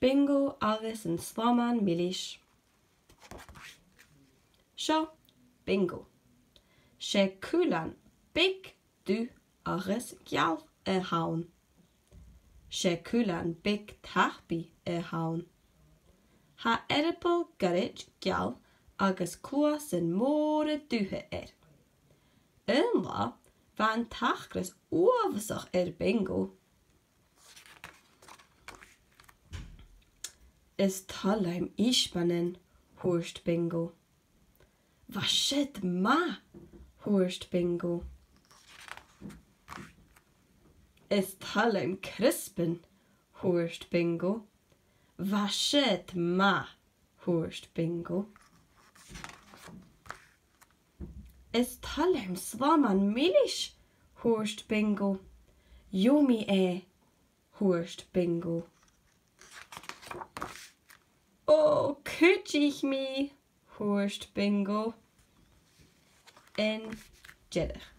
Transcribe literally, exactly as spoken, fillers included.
Bingo agus an Slamainn Milis. Seo Bingo. 'S e cuilean beag dubh agus geal a th' ann. 'S e cuilean beag tapaidh a th' ann. Tha earball goirid geal agus cluasan mòra dubha air. Aon latha, bha an t-acras uabhasach air Bingo. "Is toil leam isbeanan," thuirt Bingo. "Bha siud math," thuirt Bingo. "Is toil leam criospan," thuirt Bingo. "Bha siud math," thuirt Bingo. "Is toil leam Slamainn Milis," thuirt Bingo. "Yummy e," thuirt Bingo. "Ò, cuidich mi," thuirt Bingo. An deireadh.